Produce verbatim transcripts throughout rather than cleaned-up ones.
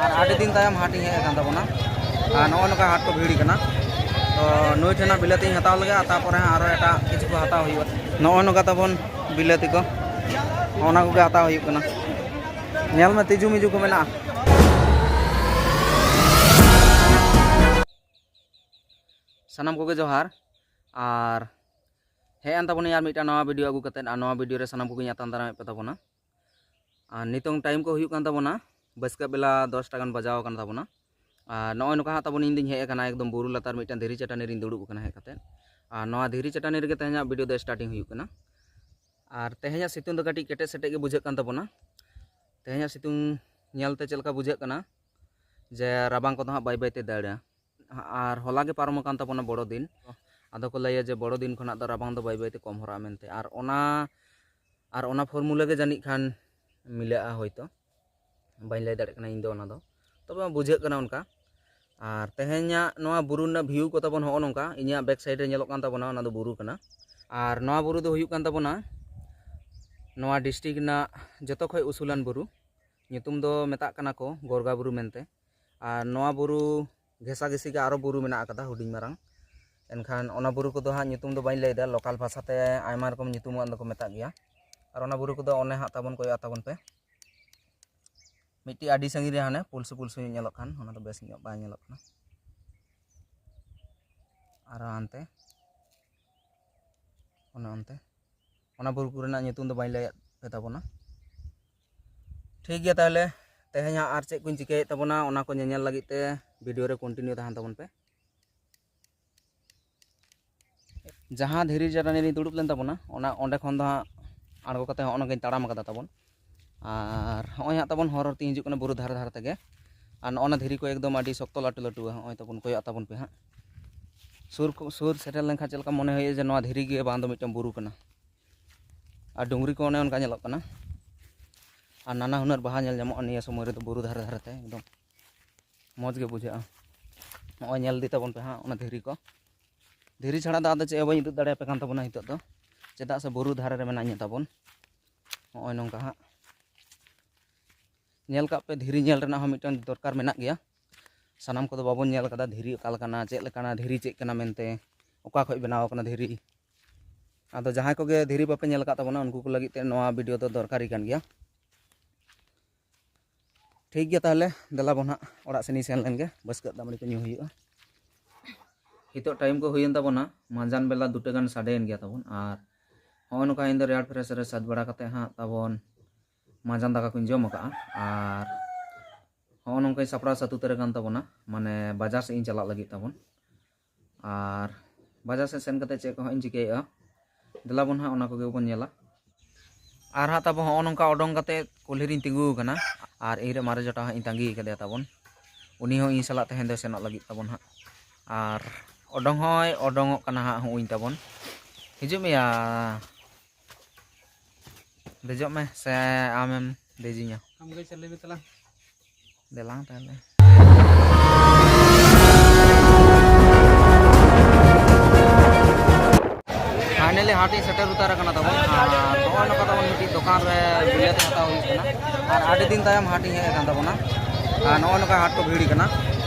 ᱟᱨ ᱟᱹᱰᱤ ᱫᱤᱱ ᱛᱟᱭᱚᱢ ᱦᱟᱴ ᱤᱧ ᱦᱮᱡ ᱟᱠᱟᱱ ᱛᱟᱵᱚᱱᱟ᱾ ᱟᱨ ᱱᱚᱜᱼᱚᱭ ᱱᱚᱝᱠᱟ ᱦᱟᱴ ᱠᱚ ᱵᱷᱤᱲ ᱠᱟᱱᱟ᱾ ᱛᱚ ᱱᱩᱭ ᱴᱷᱮᱱᱟᱜ ᱵᱤᱞᱟᱹᱛᱤᱧ ᱦᱟᱛᱟᱣ ᱞᱮᱜᱮ, ᱟᱨ ᱛᱟᱨᱯᱚᱨᱮ ᱦᱟᱸᱜ ᱟᱨᱚ ᱮᱴᱟᱜ ᱠᱤᱪᱷᱩ ᱠᱚ ᱦᱟᱛᱟᱣ ᱦᱩᱭᱩᱜᱼᱟ᱾ ᱱᱚᱜᱼᱚᱭ ᱱᱚᱝᱠᱟ ᱛᱟᱵᱚᱱ ᱵᱤᱞᱟᱹᱛᱤ ᱠᱚ, ᱚᱱᱟ ᱠᱚᱜᱮ ᱦᱟᱛᱟᱣ ᱦᱩᱭᱩᱜ ᱠᱟᱱᱟ᱾ ᱧᱮᱞ ᱢᱮ, ᱛᱤᱡᱩ ᱢᱤᱡᱩ ᱠᱚ ᱢᱮᱱᱟᱜᱼᱟ᱾ ᱥᱟᱱᱟᱢ ᱠᱚᱜᱮ ᱡᱚᱦᱟᱨ᱾ ᱟᱨ ᱦᱮᱡ ᱮᱱ ᱛᱟᱵᱚᱱᱟᱹᱧ ᱟᱨ ᱢᱤᱫᱴᱟᱝ ᱱᱟᱣᱟ ᱵᱷᱤᱰᱤᱭᱳ ᱟᱹᱜᱩ ᱠᱟᱛᱮᱫ᱾ ᱟᱨ ᱱᱚᱣᱟ ᱵᱷᱤᱰᱤᱭᱳ ᱨᱮ ᱥᱟᱱᱟᱢ ᱠᱚᱜᱮᱧ ᱟᱛᱟᱝ ᱫᱟᱨᱟᱢᱮᱫ ᱯᱮ ᱛᱟᱵᱚᱱᱟ᱾ ᱟᱨ ᱱᱤᱛᱚᱝ ᱴᱟᱭᱤᱢ ᱠᱚ ᱦᱩᱭᱩᱜ ᱠᱟᱱ ᱛᱟᱵᱚᱱᱟ ᱵᱟᱹᱥᱠᱟᱹ ᱵᱮᱞᱟ ᱫᱚᱥᱴᱟ ᱜᱟᱱ ᱵᱟᱡᱟᱣ ᱟᱠᱟᱱ ᱛᱟᱵᱚᱱᱟ᱾ ᱟᱨ ᱱᱚᱜᱼᱚᱭ ᱱᱚᱝᱠᱟ ᱦᱟᱸᱜ ᱛᱟᱵᱚᱱ ᱤᱧ ᱫᱩᱧ ᱦᱮᱡ ᱟᱠᱟᱱᱟ ᱮᱠᱫᱚᱢ ᱵᱩᱨᱩ ᱞᱟᱛᱟᱨ ᱢᱤᱫᱴᱟᱝ ᱫᱷᱤᱨᱤ ᱪᱟᱹᱴᱟᱹᱱᱤ ᱨᱤᱧ ᱫᱩᱲᱩᱵ ᱟᱠᱟᱱᱟ ᱦᱮᱡ ᱠᱟᱛᱮᱫ᱾ ᱟᱨ ᱱᱚᱣᱟ ᱫᱷᱤᱨᱤ ᱪᱟᱹᱴᱟᱹᱱᱤ ᱨᱮᱜᱮ ᱛᱮᱦᱮᱧᱟᱜ ᱵᱷᱤᱰᱤᱭᱳ ᱫᱚ ᱥᱴᱟᱨᱴᱤᱝ ᱦᱩᱭᱩᱜ ᱠᱟᱱᱟ᱾ ᱟᱨ ᱛᱮᱦᱮᱧᱟᱜ ᱥᱤᱛᱩᱝ ᱫᱚ ᱠᱟᱹᱴᱤᱡ ᱠᱮᱴᱮᱡ ᱥᱮᱴᱮᱡ ᱜᱮ ᱵᱩᱡᱷᱟᱹᱜ ᱠᱟᱱ ᱛᱟᱵᱚᱱᱟ᱾ ᱛᱮᱦᱮᱧᱟᱜ ᱥᱤᱛᱩᱝ ᱧᱮᱞᱛᱮ ᱪᱮᱫ ᱞᱮᱠᱟ ᱵᱩᱡᱷᱟᱹᱜ ᱠᱟᱱᱟ ᱡᱮ ᱨᱟᱵᱟᱝ ᱠᱚᱫᱚ ᱦᱟᱸᱜ ᱵᱟᱭ ᱵᱟᱭ ᱛᱮ ᱫᱟᱹᱲᱟ᱾ ᱟᱨ ᱦᱚᱞᱟ ᱜᱮ ᱯᱟᱨᱚᱢ ᱟᱠᱟᱱ ᱛᱟᱵᱚᱱᱟ ᱵᱚᱲᱚ ᱫᱤᱱ᱾ ᱟᱫᱚ ᱠᱚ ᱞᱟᱹᱭᱟ ᱡᱮ ᱵᱚᱲᱚ ᱫᱤᱱ ᱠᱷᱚᱱᱟᱜ ᱫᱚ ᱨᱟᱵᱟᱝ ᱫᱚ ᱵᱟᱹᱭ ᱵᱟᱹᱭ ᱛᱮ ᱠᱚᱢ ᱦᱚᱨᱟᱜᱼᱟ ᱢᱮᱱᱛᱮ᱾ ᱟᱨ ᱚᱱᱟ, ᱟᱨ ᱚᱱᱟ ᱯᱷᱚᱨᱢᱩᱞᱟ ᱜᱮ ᱡᱟᱹᱱᱤᱡ ᱠᱷᱟᱱ ᱢᱤᱞᱟᱹᱜᱼᱟ ᱦᱳᱭᱛᱳ, ᱵᱟᱹᱧ ᱞᱟᱹᱭ ᱫᱟᱲᱮᱭᱟᱜ ᱠᱟᱱᱟ ᱤᱧ ᱫᱚ ᱚᱱᱟ ᱫᱚ, ᱛᱚᱵᱮ ᱵᱩᱡᱷᱟᱹᱜ ᱠᱟᱱᱟ ᱚᱱᱠᱟ᱾ ᱟᱨ ᱛᱮᱦᱮᱧᱟᱜ ᱱᱚᱣᱟ ᱵᱩᱨᱩ ᱨᱮᱱᱟᱜ ᱵᱷᱤᱭᱩ ᱠᱚ ᱛᱟᱵᱚᱱ ᱦᱚᱸᱜᱼᱚ ᱱᱚᱝᱠᱟ, ᱤᱧᱟᱹᱜ ᱵᱮᱠ ᱥᱟᱭᱤᱰ ᱨᱮ ᱧᱮᱞᱚᱜ ᱠᱟᱱ ᱛᱟᱵᱚᱱᱟ ᱚᱱᱟ ᱫᱚ ᱵᱩᱨᱩ ᱠᱟᱱᱟ᱾ ᱟᱨ ᱱᱚᱣᱟ ᱵᱩᱨᱩ ᱫᱚ ᱦᱩᱭᱩᱜ ᱠᱟᱱ ᱛᱟᱵᱚᱱᱟ ᱱᱚᱣᱟ ᱰᱤᱥᱴᱨᱤᱠᱴ ᱨᱮᱱᱟᱜ ᱡᱚᱛᱚ ᱠᱷᱚᱱ ᱩᱥᱩᱞᱟᱱ ᱵᱩᱨᱩ᱾ ᱧᱩᱛᱩᱢ ᱫᱚ ᱢᱮᱛᱟᱜ ᱠᱟᱱᱟ ᱠᱚ ᱜᱚᱨᱜᱟ ᱵᱩᱨᱩ ᱢᱮᱱᱛᱮ᱾ ᱟᱨ ᱱᱚᱣᱟ ᱵᱩᱨᱩ ᱜᱷᱮᱥᱟ ᱜᱷᱮᱥᱤ ᱜᱮ ᱟᱨᱚ ᱵᱩᱨᱩ ᱢᱮᱱᱟᱜ ᱟᱠᱟᱫᱟ ᱦᱩᱰᱤᱧ ᱢᱟᱨᱟᱝ᱾ ᱮᱱᱠᱷᱟᱱ ᱚᱱᱟ ᱵᱩᱨᱩ ᱠᱚᱫᱚ ᱦᱟᱸᱜ ᱧᱩᱛᱩᱢ ᱫᱚ ᱵᱟᱹᱧ ᱞᱟᱹᱭᱫᱟ, ᱞᱳᱠᱟᱞ ᱵᱷᱟᱥᱟᱛᱮ ᱟᱭᱢᱟ ᱨᱚᱠᱚᱢ ᱧᱩᱛᱩᱢᱟᱱ ᱫᱚᱠᱚ ᱢᱮᱛᱟᱜ ᱜᱮᱭᱟ᱾ ᱟᱨ ᱚᱱᱟ ᱵᱩᱨᱩ ᱠᱚᱫᱚ ᱚᱱᱮ ᱦᱟᱸᱜ ᱛᱟᱵᱚᱱ ᱠᱚᱭᱚᱜ ᱛᱟᱵᱚᱱ ᱯᱮ, ᱢᱤᱫᱴᱤᱡ ᱟᱹᱰᱤ ᱥᱟᱺᱜᱤᱧ ᱨᱮ ᱦᱟᱱᱮ ᱯᱩᱞᱥᱩ ᱯᱩᱞᱥᱩ ᱧᱚᱜ ᱧᱮᱞᱚᱜ ᱠᱟᱱ, ᱚᱱᱟ ᱫᱚ ᱵᱮᱥ ᱧᱚᱜ ᱵᱟᱭ ᱧᱮᱞᱚᱜ ᱠᱟᱱᱟ᱾ ᱟᱨ ᱦᱟᱱᱛᱮ ᱚᱱᱮ ᱚᱱᱛᱮ ᱚᱱᱟ ᱵᱩᱨᱩ ᱠᱚᱨᱮᱱᱟᱜ ᱧᱩᱛᱩᱢ ᱫᱚ ᱵᱟᱹᱧ ᱞᱟᱹᱭᱟᱫ ᱯᱮ ᱛᱟᱵᱚᱱᱟ᱾ ᱴᱷᱤᱠ ᱜᱮᱭᱟ, ᱛᱟᱦᱚᱞᱮ ᱛᱮᱦᱮᱧ ᱦᱟᱸᱜ ᱟᱨ ᱪᱮᱫ ᱠᱚᱧ ᱪᱤᱠᱟᱹᱭᱮᱫ ᱛᱟᱵᱚᱱᱟ, ᱚᱱᱟ ᱠᱚ ᱧᱮᱧᱮᱞ ᱞᱟᱹᱜᱤᱫ ᱛᱮ ᱵᱷᱤᱰᱤᱭᱳ ᱨᱮ ᱠᱚᱱᱴᱤᱱᱤᱭᱩ ᱛᱟᱦᱮᱱ ᱛᱟᱵᱚᱱ ᱯᱮ᱾ ᱡᱟᱦᱟᱸ ᱫᱷᱤᱨᱤ ᱪᱟᱹᱴᱟᱹᱱᱤ ᱨᱤᱧ ᱫᱩᱲᱩᱵ ᱞᱮᱱ ᱛᱟᱵᱚᱱᱟ, ᱚᱱᱟ, ᱚᱸᱰᱮ ᱠᱷᱚᱱ ᱫᱚ ᱦᱟᱸᱜ ᱟᱬᱜᱚ ᱠᱟᱛᱮ ᱦᱚᱸᱜᱼᱚ ᱱᱚᱝᱠᱟᱧ ᱛᱟᱲᱟᱢ ᱟᱠᱟᱫᱟ ᱛᱟᱵᱚᱱ᱾ ᱟᱨ ᱦᱚᱸᱜᱼᱚᱭ ᱦᱟᱸᱜ ᱛᱟᱵᱚᱱ ᱦᱚᱨ ᱛᱤᱧ ᱦᱤᱡᱩᱜ ᱠᱟᱱᱟ ᱵᱩᱨᱩ ᱫᱷᱟᱨᱮ ᱫᱷᱟᱨᱮ ᱛᱮᱜᱮ᱾ ᱟᱨ ᱱᱚᱜᱼᱚ ᱱᱟ ᱫᱷᱤᱨᱤ ᱠᱚ ᱮᱠᱫᱚᱢ ᱟᱹᱰᱤ ᱥᱚᱠᱛᱚ ᱞᱟᱹᱴᱩ ᱞᱟᱹᱴᱩᱣᱟ᱾ ᱦᱚᱸᱜᱼᱚᱭ ᱛᱟᱵᱚᱱ ᱠᱚᱭᱚᱜ ᱛᱟᱵᱚᱱ ᱯᱮ ᱦᱟᱸᱜ᱾ ᱥᱩᱨ ᱠᱚ, ᱥᱩᱨ ᱥᱮᱴᱮᱨ ᱞᱮᱱᱠᱷᱟᱱ ᱪᱮᱫ ᱞᱮᱠᱟ ᱢᱚᱱᱮ ᱦᱩᱭᱩᱜᱼᱟ ᱡᱮ ᱱᱚᱣᱟ ᱫᱷᱤᱨᱤ ᱜᱮ ᱵᱟᱝ ᱫᱚ ᱢᱤᱫᱴᱟᱝ ᱵᱩᱨᱩ ᱠᱟᱱᱟ᱾ ᱟᱨ ᱰᱩᱝᱨᱤ ᱠᱚ ᱚᱱᱮ ᱚᱱᱠᱟ ᱧᱮᱞᱚᱜ ᱠᱟᱱᱟ᱾ ᱟᱨ ᱱᱟᱱᱟ ᱦᱩᱱᱟᱹᱨ ᱵᱟᱦᱟ ᱧᱮᱞ ᱧᱟᱢᱚᱜᱼᱟ ᱱᱤᱭᱟᱹ ᱥᱚᱢᱚᱭ ᱨᱮᱫᱚ ᱵᱩᱨᱩ ᱫᱷᱟᱨᱮ ᱫᱷᱟᱨᱮ ᱛᱮ, ᱮᱠᱫᱚᱢ ᱢᱚᱡᱽ ᱜᱮ ᱵᱩᱡᱷᱟᱹᱜᱼᱟ᱾ ᱱᱚᱜᱼᱚᱭ ᱧᱮᱞ ᱤᱫᱤ ᱛᱟᱵᱚᱱ ᱯᱮ ᱦᱟᱸᱜ ᱚᱱᱟ ᱫᱷᱤᱨᱤ ᱠᱚ᱾ ᱫᱷᱤᱨᱤ ᱪᱷᱟᱲᱟ ᱫᱚ ᱟᱫᱚ ᱪᱮᱫ ᱦᱚᱸ ᱵᱟᱹᱧ ᱩᱫᱩᱜ ᱫᱟᱲᱮᱭᱟᱯᱮ ᱠᱟᱱ ᱛᱟᱵᱚᱱᱟ ᱱᱤᱛᱚᱜ ᱫᱚ, ᱪᱮᱫᱟᱜ ᱥᱮ ᱵᱩᱨᱩ ᱫᱷᱟᱨᱮ ᱨᱮ ᱢᱮᱱᱟᱜ ᱤᱧᱟᱹ ᱛᱟᱵᱚᱱ᱾ ᱱᱚᱜᱼᱚᱭ ᱱᱚᱝᱠᱟ ᱦᱟᱸᱜ ᱧᱮᱞ ᱠᱟᱜ ᱯᱮ, ᱫᱷᱤᱨᱤ ᱧᱮᱞ ᱨᱮᱱᱟᱜ ᱦᱚᱸ ᱢᱤᱫᱴᱟᱝ ᱫᱚᱨᱠᱟᱨ ᱢᱮᱱᱟᱜ ᱜᱮᱭᱟ᱾ ᱥᱟᱱᱟᱢ ᱠᱚᱫᱚ ᱵᱟᱵᱚᱱ ᱧᱮᱞ ᱠᱟᱫᱟ ᱫᱷᱤᱨᱤ ᱚᱠᱟ ᱞᱮᱠᱟᱱᱟ, ᱪᱮᱫ ᱞᱮᱠᱟᱱᱟ, ᱫᱷᱤᱨᱤ ᱪᱮᱫ ᱠᱟᱱᱟ ᱢᱮᱱᱛᱮ, ᱚᱠᱟ ᱠᱷᱚᱡ ᱵᱮᱱᱟᱣ ᱟᱠᱟᱱᱟ ᱫᱷᱤᱨᱤ᱾ ᱟᱫᱚ ᱡᱟᱦᱟᱸᱭ ᱠᱚᱜᱮ ᱫᱷᱤᱨᱤ ᱵᱟᱯᱮ ᱧᱮᱞ ᱟᱠᱟᱫ ᱛᱟᱵᱚᱱᱟ, ᱩᱱᱠᱩ ᱠᱚ ᱞᱟᱹᱜᱤᱫ ᱛᱮ ᱱᱚᱣᱟ video ᱫᱚ ᱫᱚᱨᱠᱟᱨᱤ ᱠᱟᱱ ᱜᱮᱭᱟ᱾ ᱴᱷᱤᱠ ᱜᱮᱭᱟ, ᱛᱟᱦᱚᱞᱮ ᱫᱮᱞᱟ ᱵᱚᱱ ᱦᱟᱸᱜ ᱚᱲᱟᱜ ᱥᱮᱱ ᱤᱧ ᱥᱮᱱ ᱞᱮᱱ ᱜᱮ, ᱵᱟᱹᱥᱠᱟᱹᱜ ᱫᱟᱜ ᱢᱟᱹᱰᱤ ᱠᱚ ᱧᱩ ᱦᱩᱭᱩᱜᱼᱟ᱾ ᱱᱤᱛᱚᱜ time ᱠᱚ ᱦᱩᱭᱮᱱ ᱛᱟᱵᱚᱱᱟ, ᱢᱟᱸᱡᱟᱱ ᱵᱮᱞᱟ ᱫᱩᱴᱟ ᱜᱟᱱ ᱥᱟᱰᱮᱭᱮᱱ ᱜᱮᱭᱟ ᱛᱟᱵᱚᱱ᱾ ᱟᱨ ᱦᱚᱸᱜᱼᱚ ᱱᱚᱝᱠᱟ ᱤᱧ ᱫᱚ ᱨᱮᱭᱟᱲ fresh ᱨᱮ ᱥᱟᱹᱛ ᱵᱟᱲᱟ ᱠᱟᱛᱮ ᱦᱟᱸᱜ ᱛᱟᱵᱚᱱ ᱢᱟᱸᱡᱟᱱ ᱫᱟᱠᱟ ᱠᱚᱧ ᱡᱚᱢ ᱟᱠᱟᱜᱼᱟ᱾ ᱟᱨ ᱦᱚᱸᱜᱼᱚ ᱱᱚᱝᱠᱟᱧ ᱥᱟᱯᱲᱟᱣ ᱥᱟᱹᱛ ᱩᱛᱟᱹᱨ ᱟᱠᱟᱱ ᱛᱟᱵᱚᱱᱟ, ᱢᱟᱱᱮ ᱵᱟᱡᱟᱨ ᱥᱮᱫ ᱤᱧ ᱪᱟᱞᱟᱜ ᱞᱟᱹᱜᱤᱫ ᱛᱟᱵᱚᱱ᱾ ᱟᱨ ᱵᱟᱡᱟᱨ ᱥᱮᱫ ᱥᱮᱱ ᱠᱟᱛᱮ ᱪᱮᱫ ᱠᱚ ᱦᱟᱸᱜ ᱤᱧ ᱪᱤᱠᱟᱹᱭᱮᱫᱼᱟ, ᱫᱮᱞᱟ ᱵᱚᱱ ᱦᱟᱸᱜ ᱚᱱᱟ ᱠᱚᱜᱮ ᱵᱚᱱ ᱧᱮᱞᱟ᱾ ᱟᱨ ᱦᱟᱸᱜ ᱛᱟᱵᱚ ᱦᱚᱸᱜᱼᱚ ᱱᱚᱝᱠᱟ ᱚᱰᱚᱝ ᱠᱟᱛᱮ ᱠᱩᱞᱦᱤ ᱨᱤᱧ ᱛᱤᱸᱜᱩ ᱟᱠᱟᱱᱟ᱾ ᱟᱨ ᱤᱧ ᱨᱮ ᱢᱟᱨᱮ ᱡᱚᱴᱟᱣ ᱦᱟᱸᱜ ᱤᱧ ᱛᱟᱺᱜᱤ ᱟᱠᱟᱫᱮᱭᱟ ᱛᱟᱵᱚᱱ, ᱩᱱᱤ ᱦᱚᱸ ᱤᱧ ᱥᱟᱞᱟᱜ ᱛᱮᱦᱮᱧ ᱫᱚᱭ ᱥᱮᱱᱚᱜ ᱞᱟᱹᱜᱤᱫ ᱛᱟᱵᱚᱱ ᱦᱟᱸᱜ᱾ ᱟᱨ ᱚᱰᱚᱝ ᱦᱚᱸᱭ ᱚᱰᱚᱝᱚᱜ ᱠᱟᱱᱟ ᱦᱟᱸᱜ, ᱦᱚᱸᱜᱼᱚᱭ ᱛᱟᱵᱚᱱ ᱦᱤᱡᱩᱜ ᱢᱮᱭᱟ᱾ ᱫᱮᱡᱚᱜ ᱢᱮ ᱥᱮ ᱟᱢᱮᱢ ᱫᱮᱡᱤᱧᱟ? ᱟᱢ ᱜᱮ ᱪᱟᱹᱞᱩᱭ ᱢᱮ ᱛᱟᱞᱟᱝ᱾ ᱫᱮᱞᱟᱝ ᱛᱟᱦᱞᱮ᱾ Finally ᱦᱟᱴ ᱤᱧ ᱥᱮᱴᱮᱨ ᱩᱛᱟᱹᱨ ᱟᱠᱟᱱᱟ ᱛᱟᱵᱚᱱ᱾ ᱟᱨ ᱱᱚᱜᱼᱚᱭ ᱱᱚᱝᱠᱟ ᱛᱟᱵᱚᱱ ᱢᱤᱫᱴᱤᱡ ᱫᱚᱠᱟᱱ ᱨᱮ ᱵᱤᱞᱟᱹᱛᱤ ᱦᱟᱛᱟᱣ ᱦᱩᱭᱩᱜ ᱠᱟᱱᱟ᱾ ᱟᱨ ᱟᱹᱰᱤ ᱫᱤᱱ ᱛᱟᱭᱚᱢ ᱦᱟᱴ ᱤᱧ ᱦᱮᱡ ᱟᱠᱟᱱ ᱛᱟᱵᱚᱱᱟ᱾ ᱟᱨ ᱱᱚᱜᱼᱚᱭ ᱱᱚᱝᱠᱟ ᱦᱟᱴ ᱠᱚ ᱵᱷᱤᱲ ᱠᱟᱱᱟ᱾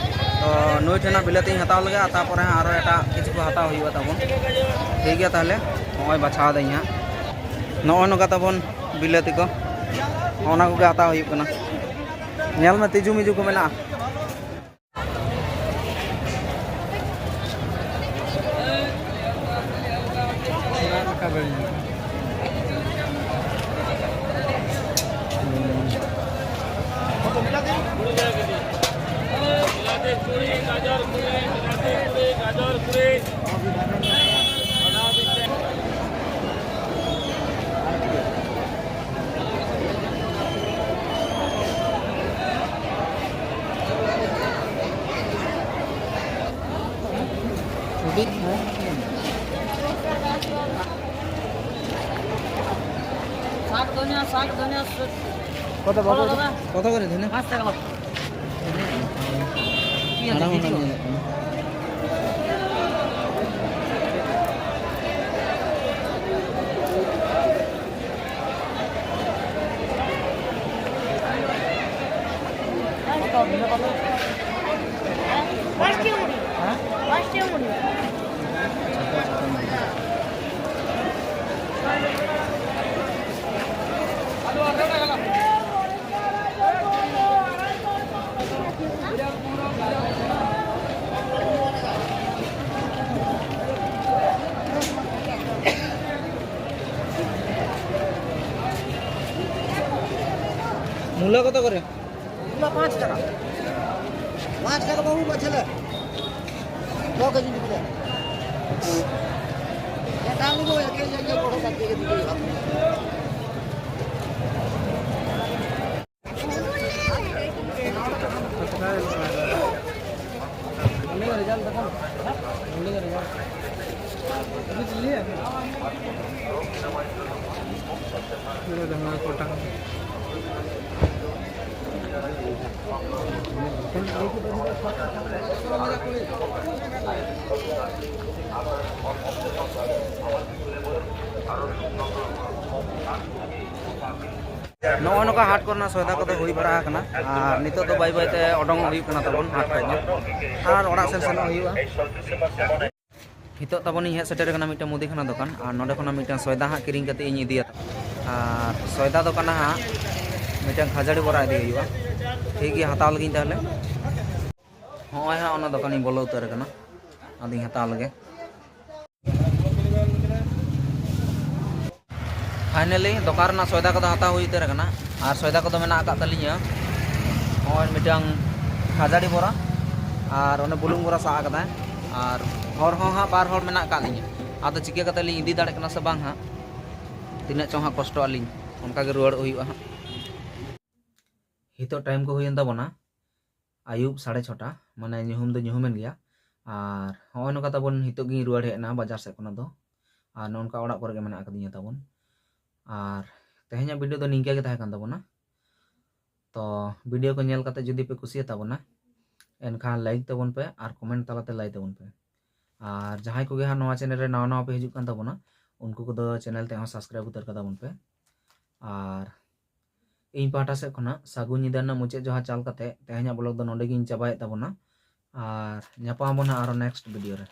ᱛᱚ ᱱᱩᱭ ᱴᱷᱮᱱᱟᱜ ᱵᱤᱞᱟᱹᱛᱤ ᱤᱧ ᱦᱟᱛᱟᱣ ᱞᱮᱜᱮ, ᱟᱨ ᱛᱟᱨᱯᱚᱨᱮ ᱦᱟᱸᱜ ᱟᱨᱚ ᱮᱴᱟᱜ ᱠᱤᱪᱷᱩ ᱠᱚ ᱦᱟᱛᱟᱣ ᱦᱩᱭᱩᱜᱼᱟ ᱛᱟᱵᱚᱱ᱾ ᱴᱷᱤᱠ ᱜᱮᱭᱟ, ᱛᱟᱦᱞᱮ ᱱᱚᱜᱼᱚᱭ ᱵᱟᱪᱷᱟᱣ ᱫᱟᱹᱧ ᱦᱟᱸᱜ᱾ ᱱᱚᱜᱼᱚᱭ ᱱᱚᱝᱠᱟ ᱛᱟᱵᱚᱱ ᱵᱤᱞᱟᱹᱛᱤ ᱠᱚ, ᱚᱱᱟ ᱠᱚᱜᱮ ᱦᱟᱛᱟᱣ ᱦᱩᱭᱩᱜ ᱠᱟᱱᱟ᱾ ᱧᱮᱞ ᱢᱮ, ᱛᱤᱡᱩ ᱢᱤᱡᱩ ᱠᱚ ᱢᱮᱱᱟᱜᱼᱟ᱾ শাক ধনিয়া, শাক ধনিয়া, কত, কত, কত করে ধনিয়া? পাঁচ টাকা। আরাম আরাম। মূলা কত করে? মূলা পাঁচ টাকা। পাঁচ টাকা বাবু, বলছিলে। ছ কেজি নিতে। এটা আমি তো এক কেজি, এক কেজি বড় কাট দিয়ে দিতে হবে। ᱱᱚᱜᱼᱚ ᱱᱚᱝᱠᱟ ᱦᱟᱴ ᱠᱚᱨᱮᱱᱟᱜ ᱥᱚᱭᱫᱟ ᱠᱚᱫᱚ ᱦᱩᱭ ᱵᱟᱲᱟ ᱟᱠᱟᱱᱟ, ᱟᱨ ᱱᱤᱛᱚᱜ ᱫᱚ ᱵᱟᱭ ᱵᱟᱭ ᱛᱮ ᱚᱰᱚᱝᱚᱜ ᱦᱩᱭᱩᱜ ᱠᱟᱱᱟ ᱛᱟᱵᱚᱱ ᱦᱟᱴ ᱠᱷᱚᱱ ᱫᱚ, ᱟᱨ ᱚᱲᱟᱜ ᱥᱮᱱ ᱥᱮᱱᱚᱜ ᱦᱩᱭᱩᱜᱼᱟ᱾ ᱱᱤᱛᱚᱜ ᱛᱟᱵᱚᱱ ᱤᱧ ᱦᱮᱡ ᱥᱮᱴᱮᱨ ᱟᱠᱟᱱᱟ ᱢᱤᱫᱴᱟᱝ ᱢᱩᱫᱤ ᱠᱷᱟᱱᱟ ᱫᱚᱠᱟᱱ, ᱟᱨ ᱱᱚᱸᱰᱮ ᱠᱷᱚᱱᱟᱜ ᱢᱤᱫᱴᱟᱝ ᱥᱚᱭᱫᱟ ᱦᱟᱸᱜ ᱠᱤᱨᱤᱧ ᱠᱟᱛᱮ ᱤᱧ ᱤᱫᱤᱭᱟ᱾ ᱟᱨ ᱥᱚᱭᱫᱟ ᱫᱚ ᱠᱟᱱᱟ ᱦᱟᱸᱜ ᱢᱤᱫᱴᱟᱝ ᱠᱷᱟᱡᱟᱲᱤ ᱵᱚᱨᱟ ᱤᱫᱤ ᱦᱩᱭᱩᱜᱼᱟ᱾ ᱴᱷᱤᱠ ᱜᱮᱭᱟ, ᱦᱟᱛᱟᱣ ᱞᱮᱜᱤᱧ ᱛᱟᱦᱚᱞᱮ᱾ ᱦᱚᱸᱜᱼᱚᱭ ᱦᱟᱸᱜ ᱚᱱᱟ ᱫᱚᱠᱟᱱᱤᱧ ᱵᱚᱞᱚ ᱩᱛᱟᱹᱨ ᱟᱠᱟᱱᱟ, ᱟᱫᱚᱧ ᱦᱟᱛᱟᱣ ᱞᱮᱜᱮ᱾ Finally ᱫᱚᱠᱟᱱ ᱨᱮᱱᱟᱜ ᱥᱚᱭᱫᱟ ᱠᱚᱫᱚ ᱦᱟᱛᱟᱣ ᱦᱩᱭ ᱩᱛᱟᱹᱨ ᱟᱠᱟᱱᱟ, ᱟᱨ ᱥᱚᱭᱫᱟ ᱠᱚᱫᱚ ᱢᱮᱱᱟᱜ ᱟᱠᱟᱫ ᱛᱟᱹᱞᱤᱧᱟ ᱱᱚᱜᱼᱚᱭ ᱢᱤᱫᱴᱟᱝ ᱠᱷᱟᱡᱟᱲᱤ ᱵᱚᱨᱟ, ᱟᱨ ᱚᱱᱮ ᱵᱩᱞᱩᱝ ᱵᱚᱨᱟ ᱥᱟᱵ ᱟᱠᱟᱫᱟᱭ, ᱟᱨ ᱦᱚᱲ ᱦᱚᱸ ᱦᱟᱸᱜ ᱵᱟᱨ ᱦᱚᱲ ᱢᱮᱱᱟᱜ ᱟᱠᱟᱫ ᱞᱤᱧᱟ᱾ ᱟᱫᱚ ᱪᱤᱠᱟᱹ ᱠᱟᱛᱮ ᱞᱤᱧ ᱤᱫᱤ ᱫᱟᱲᱮᱭᱟᱜ ᱠᱟᱱᱟ ᱥᱮ ᱵᱟᱝ ᱦᱟᱸᱜ, ᱛᱤᱱᱟᱹᱜ ᱪᱚᱝ ᱦᱟᱸᱜ ᱠᱚᱥᱴᱚᱜ ᱟᱹᱞᱤᱧ, ᱚᱱᱠᱟ ᱜᱮ ᱨᱩᱣᱟᱹᱲᱚᱜ ᱦᱩᱭᱩᱜᱼᱟ ᱦᱟᱸᱜ᱾ ᱱᱤᱛᱚᱜ time ᱠᱚ ᱦᱩᱭᱮᱱ ᱛᱟᱵᱚᱱᱟ ᱟᱹᱭᱩᱵ ᱥᱟᱲᱮ ᱪᱷᱚᱴᱟ, ᱢᱟᱱᱮ ᱧᱩᱦᱩᱢ ᱫᱚ ᱧᱩᱦᱩᱢᱮᱱ ᱜᱮᱭᱟ᱾ ᱟᱨ ᱦᱚᱸᱜᱼᱚᱭ ᱱᱚᱝᱠᱟ ᱛᱟᱵᱚᱱ ᱱᱤᱛᱚᱜ ᱜᱤᱧ ᱨᱩᱣᱟᱹᱲ ᱦᱮᱡ ᱮᱱᱟ ᱵᱟᱡᱟᱨ ᱥᱮᱫ ᱠᱷᱚᱱᱟᱜ ᱫᱚ, ᱟᱨ ᱱᱚᱜᱼᱚ ᱱᱚᱝᱠᱟ ᱚᱲᱟᱜ ᱠᱚᱨᱮ ᱜᱮ ᱢᱮᱱᱟᱜ ᱟᱠᱟᱫᱤᱧᱟ ᱛᱟᱵᱚᱱ᱾ ᱟᱨ ᱛᱮᱦᱮᱧᱟᱜ video ᱫᱚ ᱱᱤᱝᱠᱟᱹ ᱜᱮ ᱛᱟᱦᱮᱸ ᱠᱟᱱ ᱛᱟᱵᱚᱱᱟ᱾ ᱛᱚ video ᱠᱚ ᱧᱮᱞ ᱠᱟᱛᱮ ᱡᱩᱫᱤ ᱯᱮ ᱠᱩᱥᱤᱭᱟᱜ ᱛᱟᱵᱚᱱᱟ, ᱮᱱᱠᱷᱟᱱ like ᱛᱟᱵᱚᱱ ᱯᱮ ᱟᱨ comment ᱛᱟᱞᱟᱛᱮ ᱞᱟᱹᱭ ᱛᱟᱵᱚᱱ ᱯᱮ᱾ ᱟᱨ ᱡᱟᱦᱟᱸᱭ ᱠᱚᱜᱮ ᱦᱟᱸᱜ ᱱᱚᱣᱟ channel ᱨᱮ ᱱᱟᱣᱟ ᱱᱟᱣᱟ ᱯᱮ ᱦᱤᱡᱩᱜ ᱠᱟᱱ ᱛᱟᱵᱚᱱᱟ, ᱩᱱᱠᱩ ᱠᱚᱫᱚ channel ᱛᱮᱦᱚᱸ subscribe ᱩᱛᱟᱹᱨ ᱠᱟᱛᱟ ᱵᱚᱱ ᱯᱮ᱾ ᱟᱨ ᱤᱧ ᱯᱟᱦᱴᱟ ᱥᱮᱫ ᱠᱷᱚᱱᱟᱜ ᱥᱟᱹᱜᱩᱱ ᱧᱤᱫᱟᱹ ᱨᱮᱱᱟᱜ ᱢᱩᱪᱟᱹᱫ ᱡᱚᱦᱟᱨ ᱪᱟᱞ ᱠᱟᱛᱮ ᱛᱮᱦᱮᱧᱟᱜ ᱵᱞᱚᱜ ᱫᱚ ᱱᱚᱰᱮ ᱜᱤᱧ ᱪᱟᱵᱟᱭᱮᱫ ᱛᱟᱵᱚᱱᱟ᱾ ᱟᱨ ᱧᱟᱯᱟᱢ ᱟᱵᱚᱱ ᱦᱟᱸᱜ ᱟᱨᱚ ᱱᱮᱠᱥᱴ ᱵᱷᱤᱰᱤᱭᱳ ᱨᱮ᱾